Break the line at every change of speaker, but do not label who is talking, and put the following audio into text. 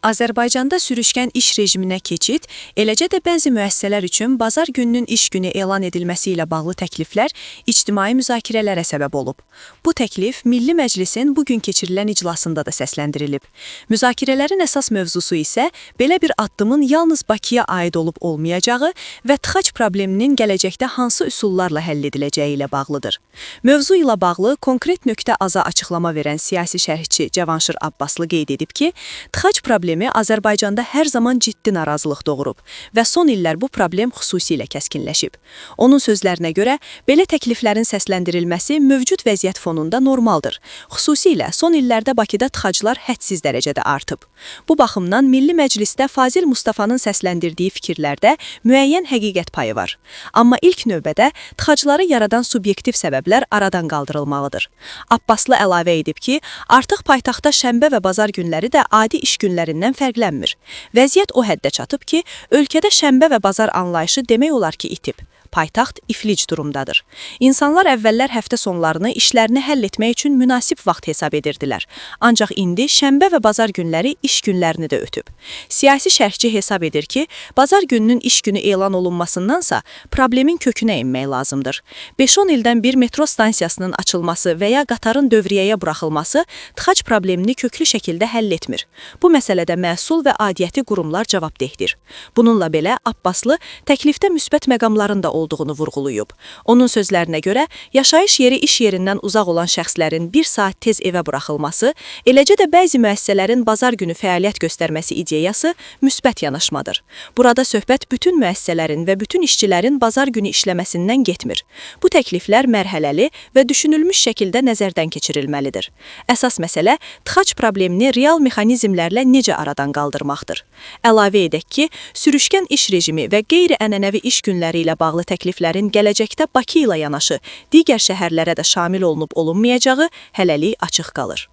Azərbaycanda sürüşkən iş rejiminə keçid, eləcə də bəzi müəssisələr üçün bazar gününün iş günü elan edilməsi ilə bağlı təkliflər ictimai müzakirələrə səbəb olub. Bu təklif Milli Məclisin bu gün keçirilən iclasında da səsləndirilib. Müzakirələrin əsas mövzusu isə belə bir addımın yalnız Bakıya aid olub olmayacağı və tıxac probleminin gələcəkdə hansı üsullarla həll ediləcəyi ilə bağlıdır. Mövzu ilə bağlı konkret nöqtə aza açıqlama verən siyasi şərhçi Cavanşir Abbaslı qeyd edib ki, tıxac problemi Azərbaycanda hər zaman ciddi narazılıq doğurub və son illər bu problem xüsusilə kəskinləşib. Onun sözlərinə görə, belə təkliflərin səsləndirilməsi mövcud vəziyyət fonunda normaldır. Xüsusilə son illərdə Bakıda tıxaclar hədsiz dərəcədə artıb. Bu baxımdan Milli Məclisdə Fazil Mustafanın səsləndirdiyi fikirlərdə müəyyən həqiqət payı var. Amma ilk növbədə tıxacları yaradan subyektiv səbəblər aradan qaldırılmalıdır. Abbaslı əlavə edib ki, artıq paytaxtda şənbə və bazar günləri də adi iş günlərindən fərqlənmir. Vəziyyət o həddə çatıb ki, ölkədə şənbə və bazar anlayışı demək olar ki, itib. Paytaxt iflic durumdadır. İnsanlar əvvəllər həftə sonlarını işlərini həll etmək üçün münasib vaxt hesab edirdilər. Ancaq indi şənbə və bazar günləri iş günlərini də ötüb. Siyasi şərhçi hesab edir ki, bazar gününün iş günü elan olunmasındansa problemin kökünə enmək lazımdır. 5-10 ildən bir metro stansiyasının açılması və ya qatarın dövriyyəyə buraxılması tıxac problemini köklü şəkildə həll etmir. Bu məsələdə məsul və aidiyyəti qurumlar cavabdehdir. Bununla belə Abbaslı təklifdə müsbət məqamların da olduğunu vurğulayıb. Onun sözlərinə görə, yaşayış yeri iş yerindən uzaq olan şəxslərin bir saat tez evə buraxılması, eləcə də bəzi müəssisələrin bazar günü fəaliyyət göstərməsi ideyası müsbət yanaşmadır. Burada söhbət bütün müəssisələrin və bütün işçilərin bazar günü işləməsindən getmir. Bu təkliflər mərhələli və düşünülmüş şəkildə nəzərdən keçirilməlidir. Əsas məsələ tıxac problemini real mexanizmlərlə necə aradan qaldırmaqdır. Əlavə edək ki, sürüşkən iş rejimi və qeyri-ənənəvi iş günləri ilə bağlı təkliflərin gələcəkdə Bakı ilə yanaşı digər şəhərlərə də şamil olunub olunmayacağı hələlik açıq qalır.